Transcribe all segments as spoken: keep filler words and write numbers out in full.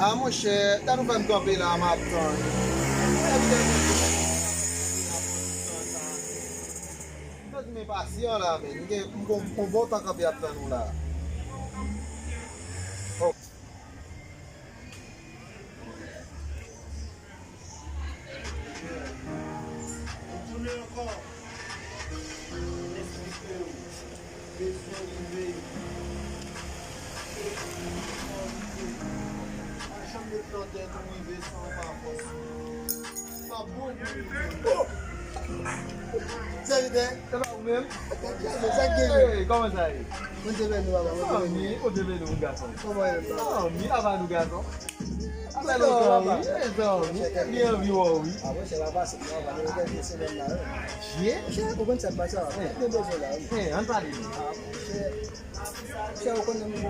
A monchè, gade nou fè m kanpe la, m ap tann. Mezanmi, men pasyan la, men. M gen, m gon, gon bon tan kanpe ap tann ou la. Oh. M tounen ankò. Lespri ke w bezwen rive. Pa janm met nan tèt ou rive san w pa fòs. Sa bon pou ou. Sèvitè. Se pa ou menm? Sa k genyen? Hey, kòman sa ye? Bondye beni nou, papa. Bondye beni nou. Bondye beni nou, gason. Kòman w ye, papa? Zanmi, apa nou, gason? Apa nou, zanmi? Mezanmi, byen anvi wè w, wi. Ah, monchè, pa pase, non, pa nou gen semèn la, wi. Jye? Monchè, ou konn sa k pase a, wi. Mwen bezwen la, wi. Hey, ann pale, non. Ah, monchè. Monchè, ou konnen m gen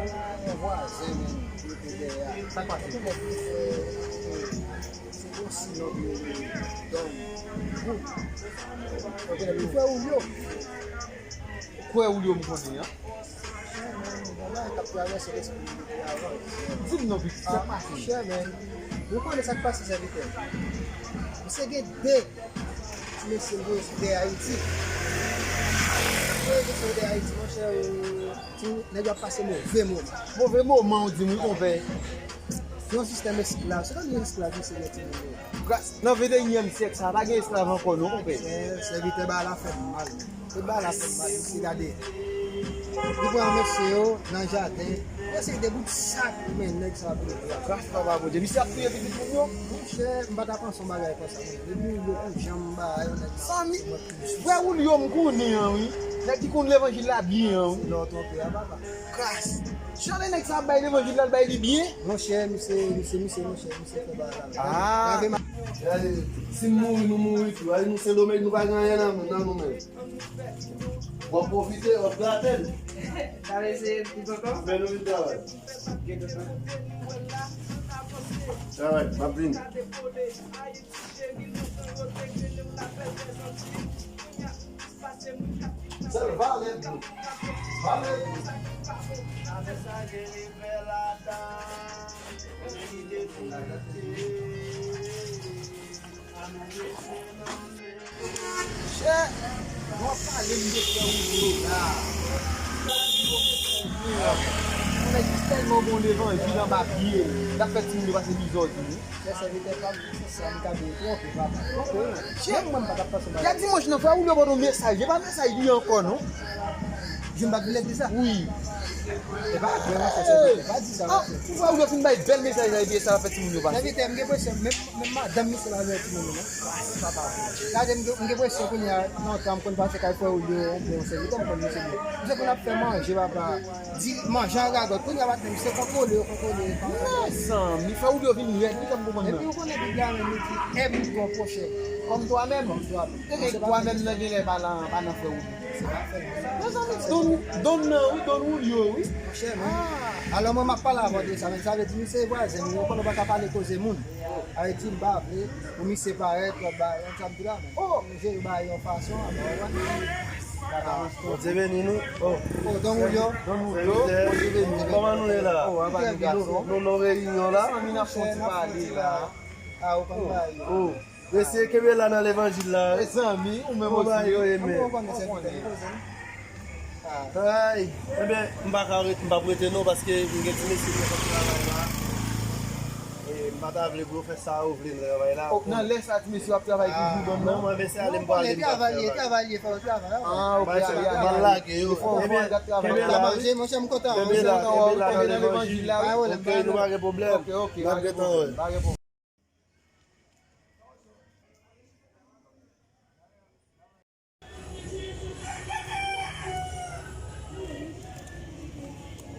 yon vwazen, men, ki rete dèyè a. Sa k pase? Ou konnen li fè, se yon sinon ki rele Don Gout. Ou konnen li fè Julio. Ou kwè Julio m konnen an? Yon bagay k ap travèse lespri m depi avan. Di m non, pitit, sa k pase? Ah, monchè, men, ou konnen sa k pase, sèvitè. Misye gen de ti mesye l voye sou tè Ayiti. Voye sou tè Ayiti, monchè, ou, ti nèg yo ap pase move moman. Move moman, ou di m, wi, konpè. Se yon sistèm esklav. Se pa yon esklav, misye gen timoun yo. Nan venteyinyèm syèk sa, pa gen esklav ankò, non, konpè. Sè-, sèvitè, bagay la fè m mal. Tout bagay la fè m mal, misye gade. Li pran mesye yo nan jaden. Mesye de bout sak, men nèg sa ap leve. Gras papa Bondye. Misye ap touye pitit moun yo. Monchè, m pa ta panse yon bagay konsa, men. Depi yo pou janm ba yo nèg sa. Zanmi, frè Julio m konnen an, wi. Nèg ki konn levanjil la byen an, wi. Se lè w twonpe a, papa. Gras. Jan de nèg sa ap bay levanjil la, l bay li byen. Monchè, misye, misye, misye, monchè, misye fè bagay la. Ah. Gade, si m mouri, nou mouri tou. Ay, nou Sendomeng, nou pa gen anyen nan, nan nou menm. W ap pwofite, w ap grate l. N ap eseye tout tonton. Men nou vin travay. Travay, m ap vini. Sèl vale dlo. Vale dlo. Chè, w ap pale m de frè Julio la. Yon nèg ki tèlman gon levanjil anba pye l, l ap fè timoun yo pase mizè, di nou. Chè sèvitè pa m, se sa m ka di w, twonpe, papa. Twonpe, wi. Chè, mwen, m pa t ap panse bagay. Y a dimanch nan, frè Julio pote yon mesaj. E pa mesaj li ankò, non. Jwenn bat vin legliz la? Wi. E pa vre, monchè, sèvitè, pa di sa, monchè. Pou frè Julio fin bay bèl mesaj la, epi e sa l ap fè timoun yo pase. Sèvitè, m gen enpresyon, menm, menm madanm misye pa vle timoun yo, non. Gade, m gen, m gen enpresyon kounye a, lontan m konn pase kay frè Julio, oubyen yon sèvitè, m konn misye byen. Misye konn ap fè manje, papa. Di manje an gagòt. Kounye a, patnè, misye kontwole yo, kontwole yo. Mezanmi, frè Julio vin rèd, wi, sa m konprann nan. Epi ou konnen Bib la menm, li di, aime ton prochain comme toi-même. Comme toi-même. E gen twa menm nan genlè pa nan, pa nan frè Julio. Mezanmi, Don, Don nan, wi, Don Julio, wi. Monchè, men. Alò, mwen, m ap pale avè w de sa, men sa vle di, misye vwazen m, ou konnen w pa ka pale koze moun. Sa vle di, m pa vle pou misye parèt, lòt bagay, sa m di la, men. Oh! Misye yo bay yon fason, alò, wè. Bondye beni nou. Oh. Oh, Don Julio. Don Julio. Bondye beni. Kòman nou ye la? Oh, anba nou gason. Nou nan reyinyon la. Mezanmi, n ap fè yon ti pale la. Ah, ou konn bagay yo. Oh. Mesye, kenbe la nan levanjil la. Mezanmi, ou menm osi. Kòman bagay yo ye, men? Ou konnen sèvitè, nou koze, non? Ay, enben, m pa ka ret, m p ap rete non, paske m gen ti mesye mwen k ap travay la. E m pa ta vle pou yo fè sa yo vle nan travay la. Oh, nan lè sa, ti mesye yo ap travay toujou, banm nan? Non, mwen, mesye, ale, m prale, m p ap fè travay. Travay, travay, fè yon travay. Ah, ok, ale, ale, ale. M al lage yo. Ebyen, kenbe la, wi. Kenbe la, kenbe la nan levanjil la, wi. Ok, nou pa gen pwoblèm. Ok, ok, n ap gentan wè.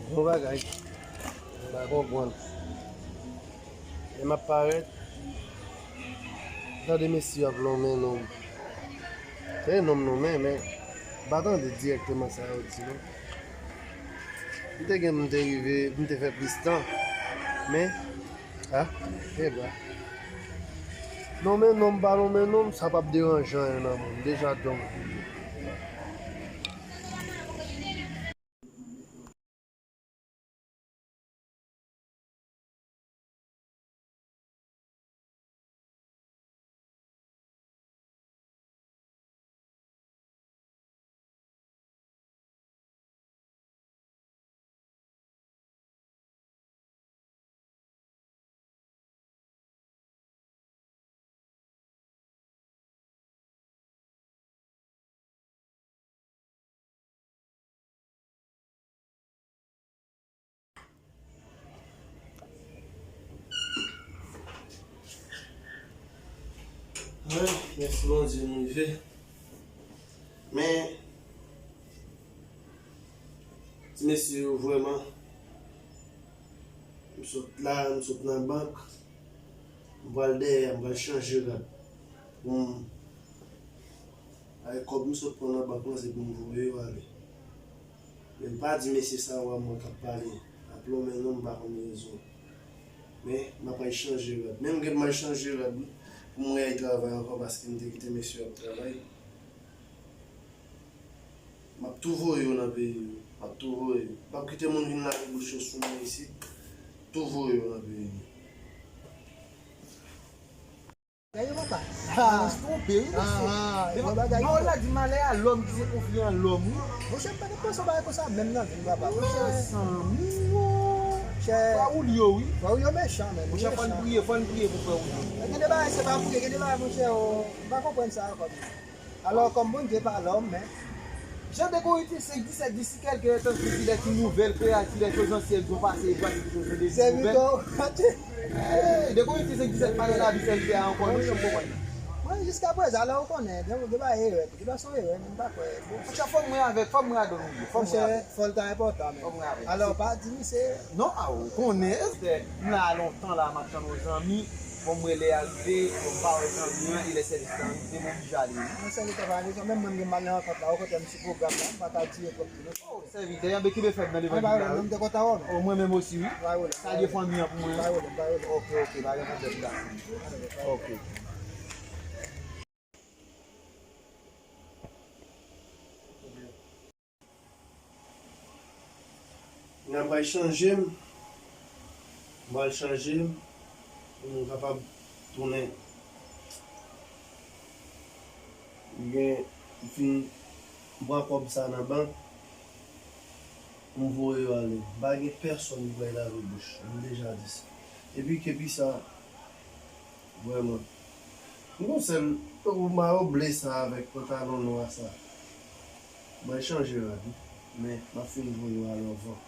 Bon bagay. M pa konprann. Lè m ap parèt, tande mesye yo ap lonmen nonm. Se nonm lonmen, men m pa tande dirèkteman sa yo di, non. M te gen, m te rive, m te fè plis tan. Men, ah, e ba. Lonmen nonm, pa lonmen nonm, sa p ap deranje anyen nan moun. Deja donk. Mwen, mèsi Bondye, m rive. Men, ti mesye yo, vrèman, m sot la, m sot nan bank, m pral dèyè, m pral chanje rad. Pou m, avèk kòb m sot pran nan bank lan, se pou m voye yo ale. Men m pa di mesye sa yo a mwen k ap pale. Ap lonmen non, m pa konn rezon. Men, m ap al chanje rad. Menm gen m al chanje rad, wi. Pou m reyay travay ankò, paske m te kite mesye yo ap travay. M ap tou voye yo nan peyi yo. M ap tou voye yo. M p ap kite moun vin lage bouch yo sou mwen isit. Tou voye yo nan peyi yo. Gaye papa. Ah. Mwen twonpe, wi, mesye. Ah, ah, e bon bagay. Pawòl la di malè a lòm ki se konfli an lòm, wi. Monchè, m pa t panse yon bagay konsa menm nan vi m, papa. Monchè, zanmi, o. Monchè. Frè Julio, wi. Frè Julio mechan, menm. Monchè, fò n priye, fò n priye pou frè Julio. Gen de bagay, se pa priye, gen de bagay, monchè, o. M pa konprann sa ankò, menm. Alò, kòm Bondye pa lòm, men. Jan de Korinti senk disèt di, si kèlken èt an Kris, il est une nouvelle créature, les choses anciennes sont passées, et voici toutes choses sont devenues nouvelles. Hey, de Korinti senk disèt pale lavi sèvitè a ankò, nou menm konprann. Mwen, jiskaprezan, alò, ou konnen, gen, gen pa erè, gen pa son erè, men m pa kwè. Monchè, fò m wè avèk, fò m wè avèk, fò m wè avèk. Monchè, fò l ta enpòtan, men. Fò m wè avèk. Alò, pa di misye. Non, a, ou konnen, èske m la lontan la, m ap tann yon zanmi, bon, m rele a rive, bon, m pa wè zanmi an, e lè sèvis la rive, m oblije ale, wi. Mwen, sèvitè pa rezon, menm mwen, m gen mal nan rankont la, okontrè, m sou pwogram la, m pa ka tire twòp. Oh, sèvitè, anben kenbe fèm nan levanjil la, wi. Oh, mwen menm osi, wi. Salye fanmi an pou mwen. Ok, ok, pa gen pwoblèm, gason. Ok. Mwen pral chanje m. Mwen pral chanje m pou m kapab tounen gen, m fin pran kòb sa nan bank, m voye yo ale. M pa gen pèsonn ki pral lave bouch. M deja di sa. Epi, epi sa, vrèman. M gon sèl, tankou mayo ble sa avèk pantalon nwa sa. Mwen chanje rad, wi. Men, m ap fin voye yo ale anvan.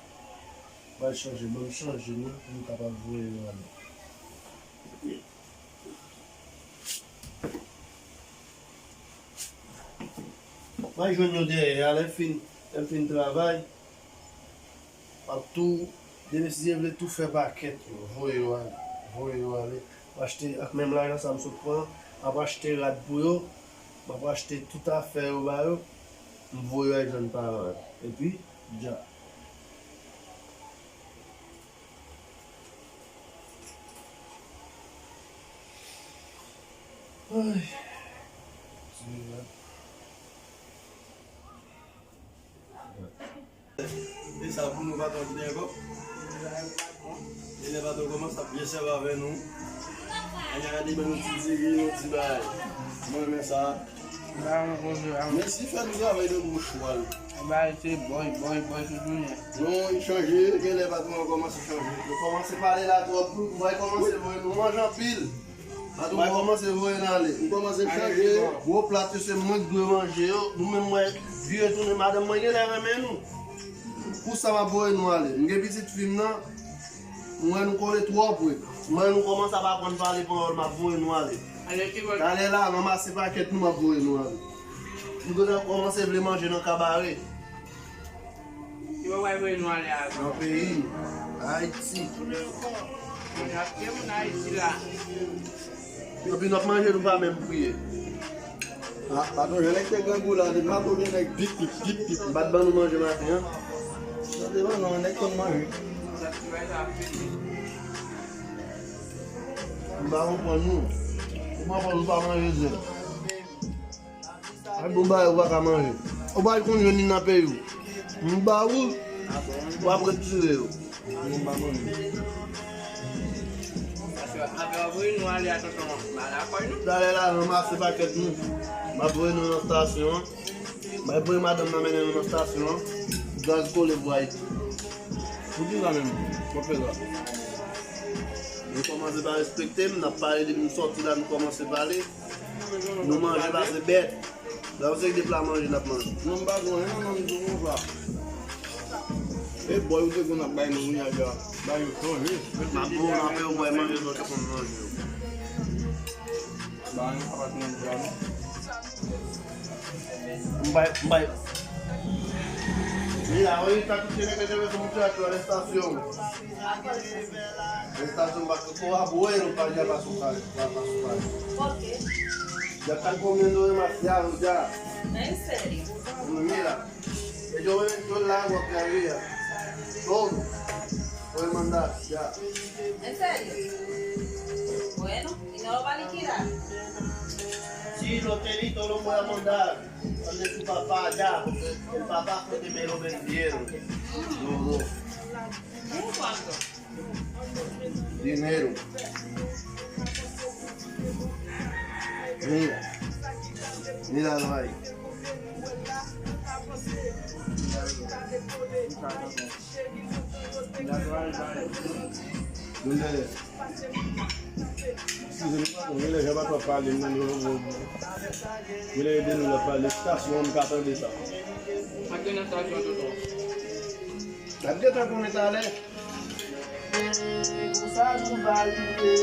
Mwen chanje, ban m chanje, non, pou m kapab voye yo ale. Mwen jwenn yo dèyè a, lè m fin, lè m fin travay. M ap tou, demen si Dye vle, tou fè pakèt yo, voye yo ale, voye yo ale. M achte, ak menm lajan sa m sot pran, m ap achte rad pou yo, m ap achte tout afè yo ba yo, m voye yo al jwenn paran yo. Epi, dja. Ay. E sa pou nou, patwon, ki te ankò? E lè patwon kòmanse ap byen sèvi avè nou. Ann gade ban nou ti diri, yon ti bagay. Mwen renmen sa. Mèsi, fè nou travay de gwo chwal. Bagay se boy, boy, boy, tout jounen. Non, li chanje, genlè patwon an kòmanse chanje. Yo kòmanse pale la twòp, wi, ou va kòmanse voye nou manje anpil. Patwon an kòmanse voye n ale. M kòmanse chanje. Gwo plat yo se mwen k dwe manje yo. Nou menm mwen vire tounen, madanm mwen genlè renmen nou. Pou sa m ap voye nou ale. M gen pitit fi m nan. M wè nou kole twò pre. M wè nou kòmanse ap aprann pale panyòl, m ap voye nou ale. Talè la, ranmase pakèt nou, m ap voye nou ale. Nou gentan kòmanse vle manje nan kabare. Ki bò w pral voye nou ale a? Nan peyi m, Ayiti. Moun ap gen moun Ayiti la. Epi n ap manje, nou pa menm priye. Ah, pa t yon jan nèg te grangou la, te mato gen nèg pip, pip, pip, pip. M pa t ban nou manje maten an. Sa te ban nou, nèg konn manje. M pa konprann nou. Ou pa konn nou pa manje zèb. Ay, bon bagay, ou pa ka manje. Ou pa konn jwenn li nan peyi w. M ba ou, w ap retire yo. Talè la, ranmase pakèt nou. M ap voye nou nan estasyon an. M ap voye madanm nan mennen nou nan estasyon an. Gaz kole pou Ayiti. Poukisa menm? Mwen fè sa. Nou kòmanse pa respekte m, n ap pale depi m sòti la, nou kòmanse pale. Nou manje pase bèt. Lè w se de pla manje n ap manje. Non, m pa gen anyen nan men m tou konsa. E bòy ou te konn ap bay nou kounye a, bay yo chanje. M ap bon nan fè yo bòy manje sa w te konn manje yo. Ba yon apartment dja non. M bay, m bay. Mira, oye, ta kouche nèg yo te bezwen moute ak yo nan estasyon. Nan estasyon, pa kolabore, nou pa ja pa sou kay, pa, pa sou kay. Ok. Ya están comiendo demasiado ya. ¿En serio? Mira, ellos beben todo el agua que había. Todo. Pueden mandar, ya. ¿En serio? Bueno, ¿y no lo va a liquidar? Sí, los telitos los voy a mandar donde su papá allá, porque el papá fue que me lo vendieron. Los dos. ¿En cuánto? Dinero. Mira. Míralo ahí. Donde Eskize m, patwon, gen lè jan pa twò pale, m nan yo, yo, yo. Gen lè yo de nou la pale, estasyon an, m ka tande sa. Ak yon estasyon, tonton. N ap gentan konnen talè. Konsa nou va rive.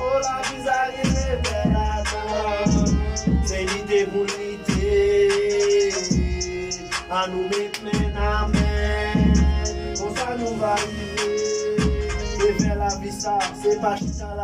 O, lavi sa gen revè ladan. Se lite pou lite. An nou met men nan men. Konsa nou va rive. Revè lavi sa, se pa chita la.